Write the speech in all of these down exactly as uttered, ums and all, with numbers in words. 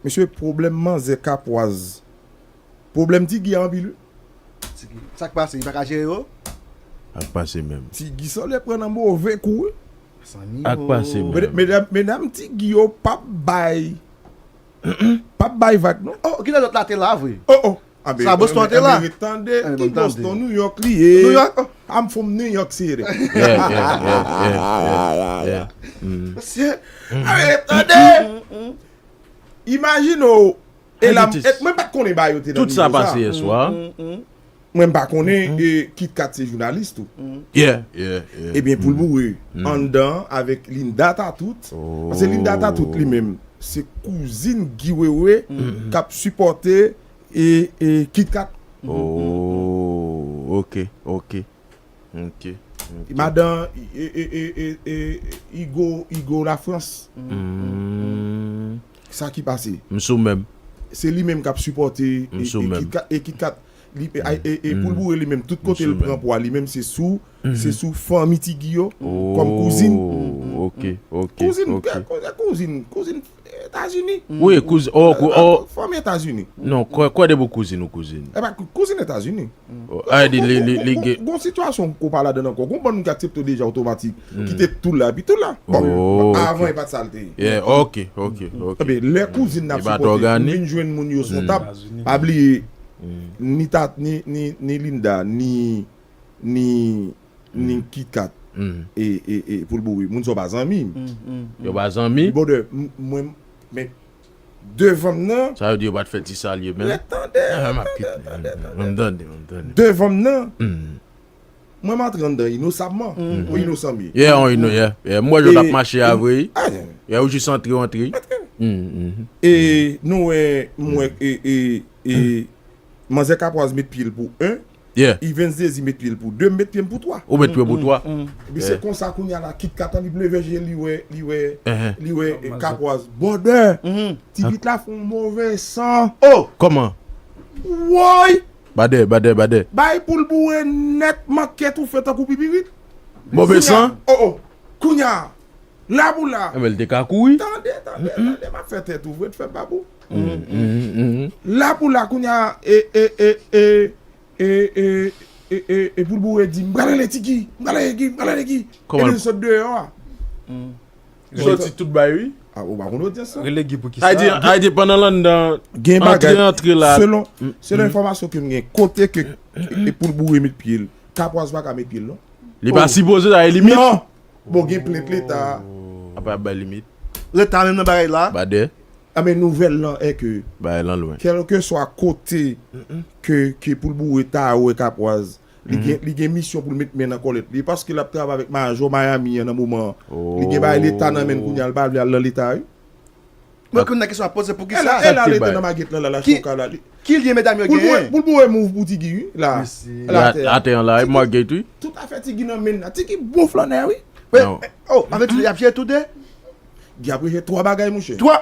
Mesye, pwoblèm manzè Kapwaz. Pwoblèm Tigi a anpil wi. Tigi. Sa k pase? Li pa ka jere yo? Ak pase menm. Tigi sanble pran nan move kou wi. Sanni. Ak pase menm. Medam, medam Tigi yo p ap bay p ap bay vag non. Oh, ki lè lòt la te la vre? Oh oh. Ah, ben, Sa Boston te la? Ben, tande, Eh, ki bon, tande. Boston, New York li ye. New York? Oh, I'm from New York City. Yeah, yeah, yeah, yeah, yeah, yeah. Mm. mesye. Ah, tande. Imajine w. E la, Agitis. E mwen pa t konnen ba yo te nan Tout sa nivo sa. Pase yè swa. Mwen pa konnen e KitKat se jounalis tou. Yeah, yeah, yeah. Ebyen, pou l boure, anndan avèk Linda Tatout. Paske Linda Tatout li menm, se kouzin Guy Wewe k ap sipòte e, e KitKat. Oh, ok, ok. Ok. Ok. Madan e, e, e, e, e, Igo, Igo Lafrans. Mm. Sa ki pase? M sou menm. Se li menm k ap sipòte e, M sou e menm. KitKat, e KitKat, li, e, e, e pou l Mm. boure li menm, tout M kote sou l pran menm. pwa, li menm se sou, se sou fanmi Tigi yo, kòm kouzin. Oh, ok, ok. Kouzin, Ok. kouzin, kouzin, kouzin Etazini. Wi, kouzin. Oh, kou, oh. Fanmi Etazini. Non, kwè, kwè de pou kouzin ou kouzin. E pa kouzin Etazini. Oh, a di li, li, li gen. Gon sitiyasyon ko pa ladan ankò. Gon bann moun ki aksepte w deja otomatik. Ki te tou la, epi tou la. Bon, Oh, avan ok. E pa t sa l te ye. Yeah, ok, ok, ok. Ebyen, lè kouzin n ap Li pa t sipòte, ògani. Kouzin jwenn moun yo se yon Mm. tab. Pa bliye, ni tat, ni, ni, ni Linda, ni, ni, ni KitKat. Mm. E, e, e, pou l boure, moun sa yo pa zanmi. Yo pa zanmi. Brother, m- mwen, men, devan m nan, Sa yo di yo pa t fè ti salye menm. Ret tande, Ah, m ap tande, kite. tande, tande. M tande, m tande. Devan m nan, Mm. mwen m antre anndan inosabman. Ou inosan m ye. Yeah, on ino, yeah. Yeah. M wè yo t ap E- mache avre. Ah, yeah. Yeah, ou jis antre, ou antre. Mm, mm. E nou wè, m wè, e, e, e, Manzè Kapwaz met pye l pou en, Yeah. Evens Dezi met pye l pou de, m met pye m pou twa. Ou met pye pou twa. Epi se konsa kounye a la, KitKat an li leve je li wè, li wè, Uh-huh. li wè e, Kapwaz. Brother, ti pit la fè yon move san. Oh, Kòman? Woy! Badè, badè, badè. Bay pou l boure nèt, manke tou fè tankou pipirit. Move san? Oh, oh. Kounye a, la pou la. Enben, l te ka kouri. Tande, tande, tande, m ap fè tèt ou vre, t fè babou. Mm, mm, mm. La pou la, kounye a, e, e, e, e, e, e, e, e, e pou l boure di, m pral rele Tigi, m pral rele Tigi, m pral rele Tigi. Kòman Epi l- l sot deyò a. Soti tout bay, wi. Ah, ou pa konn odyans sa. Rele Guy pou ki Sa di, sa? sa di pandan l anndan, Gen antre, bagay, antre la. Selon, selon enfòmasyon ke m gen, kote ke e pou l boure met pye l, Kapwaz pa ka met pye l, non. Li pa sipoze la, e limit. Non! Bon, gen plent Leta. Apa bay limit. Leta menm nan bagay la. Badè. A, men nouvèl lan e ke, Bay lan lwen. kèlkeswa kote ke, ke pou l boure ta wè Kapwaz, li gen, li gen misyon pou l met men nan kòlèt li, paske l ap travay avèk majò Miami an nan moman an. Li gen bagay Leta nan men l kounye a, l pa vle al nan Leta, wi. Mwen konn nan kesyon ap poze pou ki E la, sa? e la, Sa te Leta bay. Nan maget lan la, la, Ki- choka la. Li- Ki lyen medam yo Pou l boure, genyen? Pou l boure move pou Tigi, wi, la. Mesye. La, atè a. Atè an la, e mwa gay tou. Tout afè Tigi nan men l la. Tigi bon flannè, wi. Wè, Non. oh, anfèt, y ap jere tou de. Di ap jere twa bagay, monchè. Twa.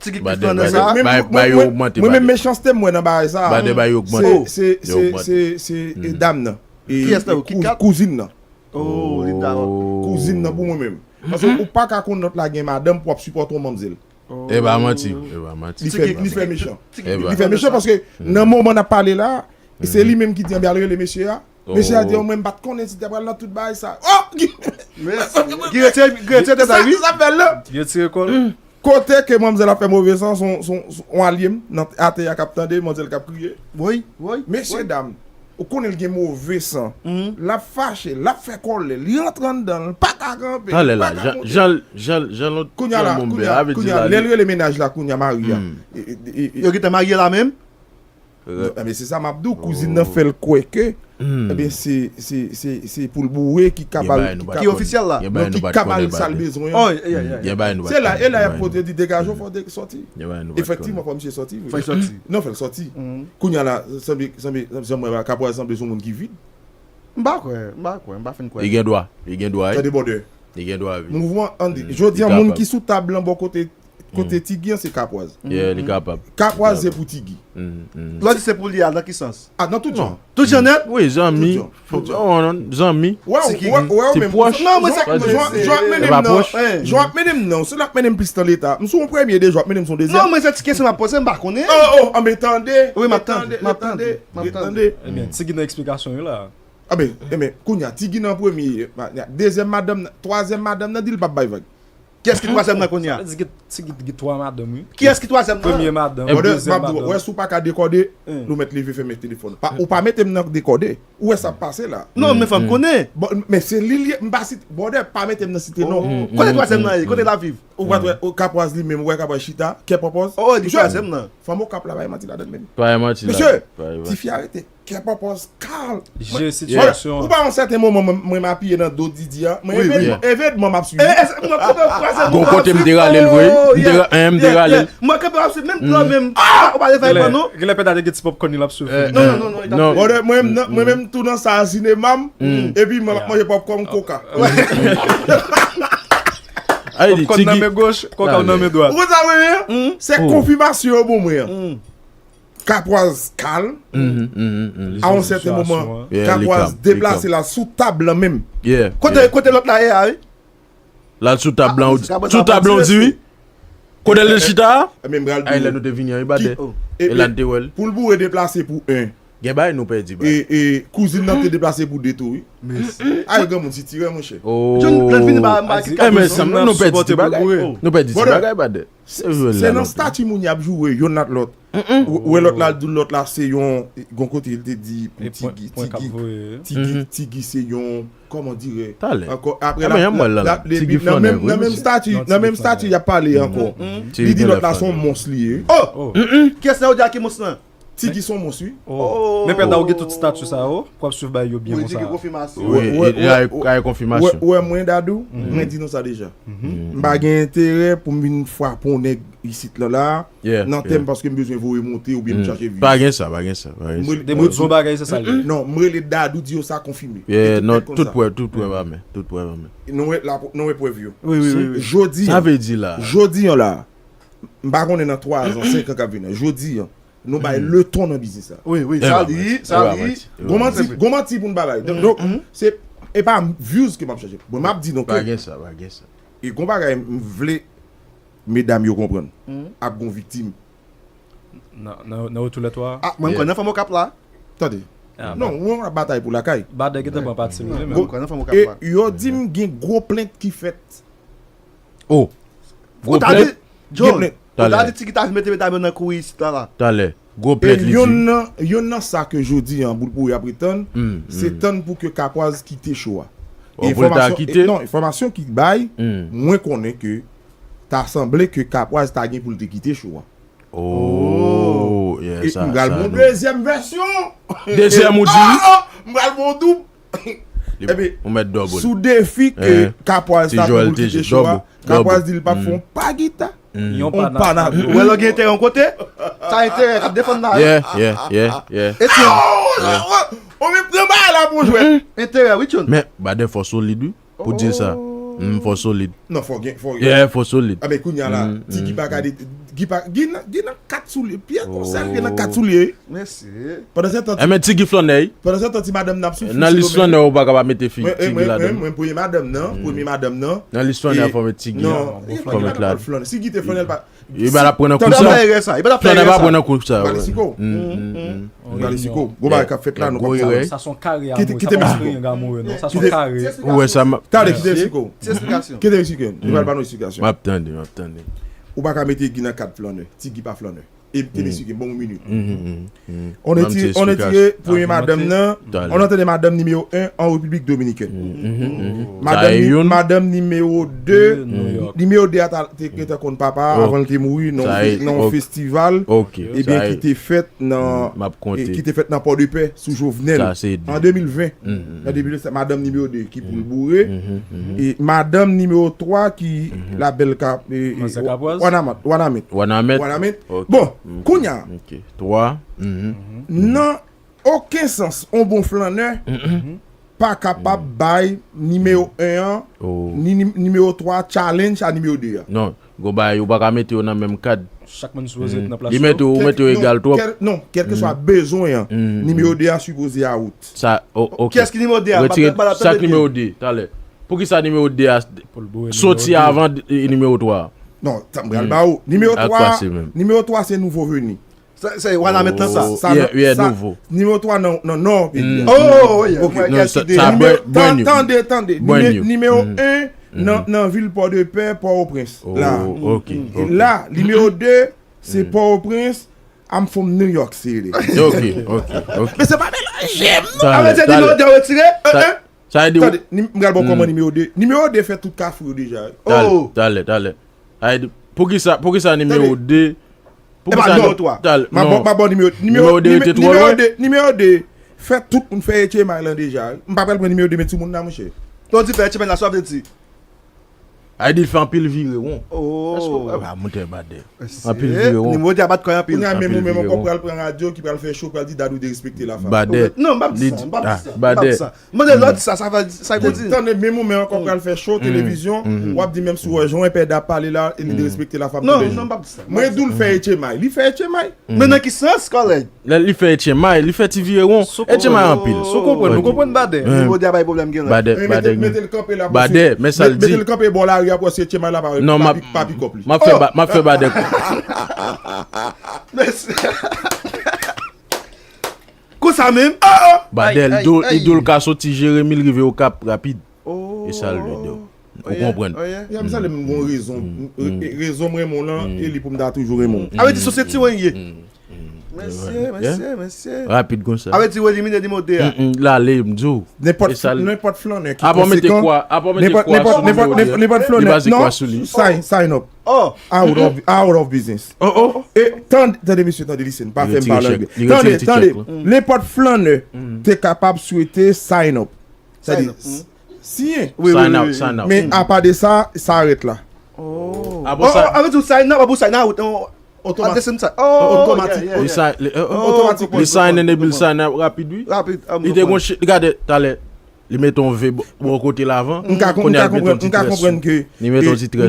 Tigi ki Badè, fè nan badè. sa. Men- Bay, mwen- bay yo mwen- ogmante, Mwen menm badè. mechanste m wè nan bagay sa. Badè bay yo ogmante. Se, se, Yo se, ogmante. se, se, e dam nan. E, Kiyès la, e ou, kou- KitKat? Kouzin nan. Oh, Linda. Kouzin nan pou mwen menm. Paske ou pa ka konn lòt la gen madanm pou ap sipòte yon manmzèl. E pa manti, e pa manti. Li fè, li fè mechan. Tigi Eh ki ben. Li fè fè mechan paske nan moman n ap pale la, se li menm ki di anbyen al rele mesye a. Mesye a di, "Oh, mwen m pa t konnen si te pral nan tout bagay sa." Oh! Ki retire, ki retire tèt la, wi. Sa fè la. Yo tire kò l. Kote ke manmzèl ap fè move san, son, son, son, on alye m nan atè a k ap tande, manmzèl k ap kriye. Woy, woy. Mesye dam, ou konnen l gen move san. L ap fache, l ap fè kòlè, li rantre anndan l, pa ka kanpe. Talè Pa la, ka jan, monte. jan, jan, jan lòt Kounye a la, moun kounye bè, a, a vle di kounye a, la, lè li- l rele mennaj la, kounye a mari a. E, e, e, e, Yo gentan marye la menm? Non, men se sa m ap di w, kouzin nan fè l kwè ke, ebyen, se, se, se, se pou l boure ki ka ba l, Gen bagay nou ki pa ka, Ki ofisyèl la? Gen bagay non, nou ki pa ka ba l konnen, sa l badè. bezwen Oh, an. yeah, yeah, yeah. Gen bagay nou pa Se la, konnen, e la y ap gen pote di degaje w, fò w te sòti. Gen bagay nou pa konnen. Efektivman, fò misye sòti. Fò l sòti. Non, fè l sòti. Kounye a la, sanble, sanble, sanble, sanble, Kapwaz sanble son moun ki vid. M pa kwè, m pa kwè, m pa fin kwè. Li gen dwa, li gen dwa, wi. Tande bòdè. Li gen dwa, wi. Mouvman, an di, jodi a, moun ki sou tab lan bò kote Kote Tigi an se Kapwaz. Yeah, li kapab. Kapwaz se pou Tigi. Lè w di se pou li a, nan ki sans? Ah, nan tout jan. Tout jan nèt? Wi, zanmi. Tout jan. Tout jan. Oh, non, zanmi. Wè, wè, wè, ou menm. Ti pwòch. Non, mwen sa, jan, jan ap mennen m nan, jan ap mennen m nan, si l ap mennen m plis nan leta, m sou yon premye deja, w ap mennen m sou yon dezyèm. Non, mwen se ti kesyon m ap poze, m pa konnen. Oh, oh, oh, men tande. Wi, m ap tande, m ap tande, m ap tande. Ebyen, Tigi nan eksplikasyon yo la. Ah ben, ebyen, kounye a, Tigi nan premye, dezyèm madanm nan, twazyèm madanm nan di l p ap bay vag. Kiyès ki twazyèm nan kounye a? Sa vle di ki, ki, ki twa madanm, wi. Kiyès ki twazyèm nan? Premye madanm, dezyèm madanm. Wè, si w pa ka dekòde, nou mèt leve fèmen telefòn. Pa, ou pa mete m nan dekòde. Ou wè sa ap pase la. Non, men fò m konnen. Bon, men se li l ye, m pa site, brother, pa mete m nan site non. Kote twazyèm nan ye? Kote l ap viv? Ou pa t wè, Kapwaz li menm, ou wè Kapwaz chita, kè pòpòz. Oh, li twazyèm nan. Fanm Okap la, pa gen manti ladan l menm. Pa gen manti ladan. Mesye, tifi a rete. Kè pòpòz kal. Jere sitiyasyon an. Ou pa yon sèten moman, mwen, mwen m apiye nan do Didi a. Mwen, evenman, evenman m ap swiv. Gon kote m te rale l vre. M te ra-, eh, m te rale l. Mwen kanpe w ap swiv, menm plan menm. Ou pa leve ak mwen non. Genlè pèda te gen ti popcorn li l ap swiv. Non, non, non, non. Brother, mwen menm, mwen menm tou nan sal sinema m. Epi mwen m ap manje popcorn, koka. Popcorn nan men goch, koka nan men dwat. Ou konn sa mwen ye? Se konfimasyon yo bon mwen an. Kapwaz kal. A yon sèten moman, Kapwaz deplase la sou tab lan menm. Kote, kote lòt la ye a, wi? L al sou tab lan, sou tab lan, ou di, wi. Kote l chita a? Ay, lè nou te vini an, wi, badè. E la n te wè l. Pou l boure deplase pou en. Gen bagay nou pèdi, baz. E, e kouzin nan te deplase pou de tou, wi. Ay, granmoun, sitirè, monchè. John, lè l vini, ba, ba, ki, eh, men, nou pèdi ti bagay. Nou pèdi ti bagay, badè. Se nan stati moun y ap joure, youn ak lòt. Ou wè lòt la, l di lòt la se yon, gon kote l te di pou Tigi, Tigi, Tigi, Tigi se yon, kòman dire, ankò, apre la, nan menm, nan menm stati, nan menm stati y ap pale ankò. Li di lòt la se yon mons li ye. Oh! Kiyès la ou di a ki mons lan? Tigi se yon mons, wi. Men pèda ou gen tout stati sa yo. Pou ap swiv bagay yo byen konsa. Wi, wi, wi, wi, konfimasyon. Ou wè mwen, Dadou, mwen di nou sa deja. M pa gen enterè pou m vin frape yon nèg isit lan la, nan tèm paske m bezwen voye monte oubyen m chache views. Pa gen sa, pa gen sa, pa gen sa. Depi w di yon bagay, se sa l ye. Non, m rele Dadou, di yo sa konfime. Non, tout prèv, tout prèv pa men, tout prèv pa men. Nou wè la, nou wè prèv yo. Wi, wi, wi, wi. Jodi an, sa vle di la. Jodi an la, m pa konnen nan twa zan, senk an k ap vini an. Jodi an, nou bay leton nan biznis la. Wi, wi, sa li, sa li. Gon manti, gon manti pou n pa bay. Donk, donk, se, e pa views ke m ap chache. Bon, m ap di nou ke pa gen sa, pa gen sa. E gon bagay m vle medam yo konprann. Ap gon viktim. Nan, nan, nan Retour les Trois. Ah, mwen m kwè nan Fanm Okap la. Tande. Non, ou ap batay pou lakay. Badè gentan pran pati li menm. Mwen m kwè nan Fanm Okap la. E yo di m gen gwo plent ki fèt. Oh. Gwo plent. John, ou ta di Tigi ta vin mete medam yo nan kouri isit la la. Talè. Gwo plent li di. Youn nan, youn nan sa ke jodi an, Boul Pouri ap ret tann, se tann pou ke Kapwaz kite cho a. Oh, pou l ta kite? Non, enfòmasyon ki bay, mwen konnen ke ta sanble ke Kapwaz ta gen pou l te kite cho a. Oh, yeah, sa, m pral sa, bon, non. Dezyèm vèsyon. Dezyèm ou di? Ah, ah, m pral bon doub. Epi, ou mèt dòb. Sou defi ke Kapwaz ta pran pou l kite cho a, Kapwaz di l p ap fè yon pa gita. Yon pa nan. Ou wè lè w gen enterè yon kote, sa enterè k ap defann la, wi. Yeah, yeah, yeah, yeah. E si. Oh, men pran bagay la pou jwèt. Enterè, wi, John. Men, Badè fò solid, wi. Pou di sa. Mm, fò solid. Non, fò gen, fò gen. Yeah, fò solid. A, men kounye a la, Tigi pa ka de, Tigi pa, Tigi nan, Tigi nan kat soulye. Pyè konsa, Tigi nan kat soulye. Mesye. Pandan se tan, eh, men Tigi flannè, wi. Pandan se tan, ti madanm nan ap soufri. Nan lis flannè, ou pa ka pa mete fi, Tigi ladan. Mwen, mwen, premye madanm nan, premye madanm nan. Nan lis flannè, fò met Tigi. Non, fò met la. Tigi te flannè, l pa. Li pa t ap pran nan kou sa. Li pa t ap pran nan kou sa. Li pa t ap pran nan kou sa. Gade siko. Gade siko. Gwo bagay k ap fèt la, nou p ap sa. Sa se yon kare amoure. Sa pa kare amoure, non. Sa se yon kare. Ou wè sa m ap. Tande, kite siko. Ti esplikasyon. Kite siko. Li pral ba nou esplikasyon. M ap tande, m ap tande. Ou pa ka mete Tigi nan kad flannè. Tigi pa flannè. E kite siko, ban m yon minit. On est tiré, on est tiré, premye madanm nan. On entende madanm nimewo en an Repiblik Dominikèn. Madanm ni-, madanm nimewo de, nimewo de a ta, te gentan konn papa avan l te mouri nan, nan yon festival, ebyen, ki te fèt nan, e, ki te fèt nan Pòdepè sou Jovenel an de mil ven. Nan de mil ven, se madanm nimewo de ki pou l boure. E madanm nimewo twa ki la bèl ka, e, e, Wanament, Wanament. Wanament. Bon, kounye a. Twa. Nan okenn sans, on bon flannè pa kapab bay nimewo en an, ni, ni, nimewo twa challenge a nimewo de a. Non, Gon bagay, ou pa ka mete yo nan menm kad. Chak moun sipoze ret nan plas yo. Li mete yo, ou mete yo egal twòp. Kèl, non, kèlkeswa bezwen an, nimewo de a sipoze a wout. Sa, o, ok. Kiyès ki nimewo de a? Retire sa k nimewo de, talè. Poukisa nimewo de a soti avan nimewo twa a? Non, tann m pral ba ou. Nimewo twa, nimewo twa se nouvo veni. Se, se wanament lan sa. Oh, yeah, yeah, nouvo. Nimewo twa nan, nan nò peyi a. Oh, oh, oh, yeah. Ok. Non, sa, sa brand, brand new. Tande, tande. Brand new. Nimewo en nan, nan vil Pòdepè, Pòtoprens. La. Oh, ok, ok. La, nimewo de, se Pòtoprens, I'm from New York City. Ok, ok, ok. Men se pa melanje m non. Talè, talè. Nimewo de retire. Sa, sa vle di ou... Tande, m pral ba w kòman nimewo de. Nimewo de fè tout kafou yo deja. Talè, talè, talè. Ay, poukisa, poukisa nimewo de? Poukisa nimewo twa? M ap ba w nimewo, nimewo de rete twò lwen. Nimewo de fè tout moun fè etchemay lan deja. M pa pral pran nimewo de men timoun nan, monchè. Lè w di fè etchemay la, sa w vle di? Ay, di l fè anpil vire won. Oh. Èske w pa monte badè? Anpil vire won. Nimewo de a bat kò anpil. Kounye a menm ou menm ankò pral pran radyo ki pral fè cho, pral di Dadou derespekte lafanm. Badè. Non, m p ap di sa, m p ap di sa, m p ap di sa. Mande lòt sa, sa vle, sa vle di. Tande, menm ou menm ankò pral fè cho televizyon, w ap di menm si w wè jan w pè dap pale la, e li derespekte lafanm. Non, non, m p ap di sa. Mwen di w l fè etchemay, li fè etchemay. Men nan ki sans, kòlèg? Lè li fè etchemay, li fè ti vire won. Etchemay anpil. Si w konprann, ou konprann badè. Nimewo de a bay pwoblèm gen la. Badè, badè gen. Mete l kanpe la, badè, men sa l di. Mete l kanpe bò lari a pou wè si etchemay la pa, pa pikòp li. M ap fè ba-, m ap fè badè. Mèsi. Konsa menm. Badè, li di w, li di w l ka soti Jeremi, l rive Okap rapid. E sa l vle di w. Ou konprann? Ya, m santi m gon rezon. Rezon m renmen w lan, e li pou m ta toujou renmen w. A vle di se yon ti wen ye. Mesye, mesye, mesye. Rapid konsa. A vle di w elimine nimewo de a. L ale, m di w. Nenpòt, nenpòt flannè ki konsekan. Apa w mete kwa, apa w mete kwa sou nimewo de a. Nenpòt flannè. Non, sign, sign up. Out of, out of business. E tande, tande mesye, tande, listen, pa fè m pale anglè. Tande, tande. Nenpòt flannè te kapab swete sign up. Sa di, siyen. Sign out, sign out. Men apa de sa, sa rèt la. Oh, oh, sa vle di w sign up, apre w sign out. Otomatik. Otomatik. Otomatik. Li sign in epi l sign out rapid, wi. Rapid. Li te gon shit, gade, talè. Li mete yon V bò, bò kote l avan. M ka konprann, m ka konprann ke, m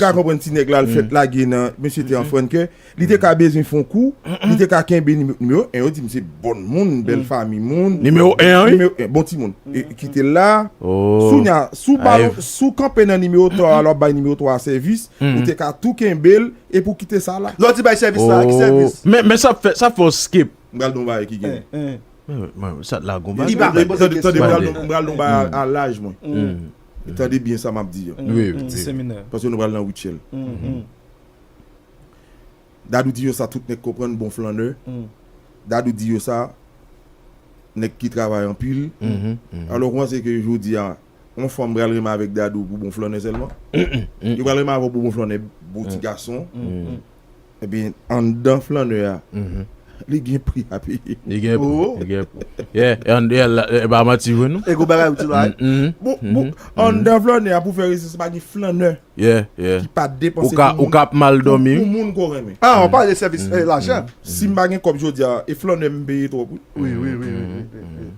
ka konprann ti nèg la, l fèt lage nan, mesye te an frannè. Li te ka bezwen fè yon kou, li te ka kenbe nimewo, nimewo en, yo di m se bon moun, bèl fanmi moun. Nimewo en an, wi. Nimewo en, bon timoun. E, kite l la. Sou nya, sou balon, sou kanpe nan nimewo twa a, lè w ap bay nimewo twa a sèvis, ou te ka tou kenbe l, epi w kite sa la. Lè w di bay sèvis la, ki sèvis? Men, men sa fè, sa fè w skip. M pral di yon bagay ki gen. Men, men, sa t la gon bagay. Tande, tande, m pral di yon, m pral di yon bagay a, a laj mwen. E tande byen sa m ap di an. Wi, wi. Paske nou pral nan Rutshelle. Dadou di yo sa tout nèg konprann, bon flannè. Dadou di yo sa, nèg ki travay anpil. Alò, ou panse ke jodi a, yon fanm pral renmen avèk Dadou pou bon flannè sèlman? Yo pral renmen avè w pou bon flannè, bon ti gason. Ebyen, anndan flannè a, li gen pri a peye. Li gen pri, li gen pri. Yeah, e anndan la, e pa manti vre, non? E gwo bagay ou di la, wi. Bon, bon, anndan flannè a, pou fè rezistans, pa gen flannè. Yeah, yeah. Ki pa depanse pou moun. Ou ka, ou ka ap mal dòmi, wi. Pou, pou moun ke w renmen. Ah, on pale de sèvis, eh, lajan. Si m pa gen kòb jodi a, e flannè m peye twòp, wi. Wi, wi, wi, wi, wi, wi.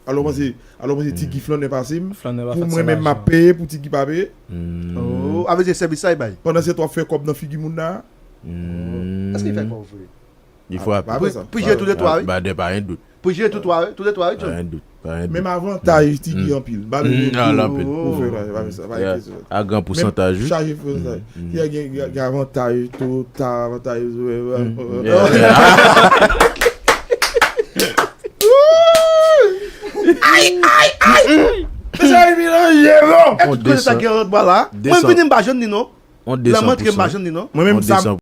Alò, panse, alò, panse Tiki flannè pase m. Pou mwen menm, m ap peye, pou Tiki pa peye. Oh, avè di sèvis sa, e bay. Pandan se tan w ap fè kòb nan figi moun la. Èske li fè kòb vre? Li frape. Pou, pou jere tou le twa, wi. Badè, pa gen dout. Pou jere tou twa, wi. Tou le twa, wi, John. Pa gen dout, pa gen dout. Menm avantaj Tiki anpil. Ba nou di anpil. Ou fè, pa fè sa, pa gen kesyon. A gran pousantaj, wi. Chaje pousantaj. Ki a gen, gen, gen avantaj, tou, ta, avantaj, wè, wè. Ay, ay, ay! Mesye, ay, melanje, non! Èske kote sa gen lòt bò la? Mwen vini, m pa jwenn li, non. Lè m antre, m pa jwenn li, non. Mwen menm, sa,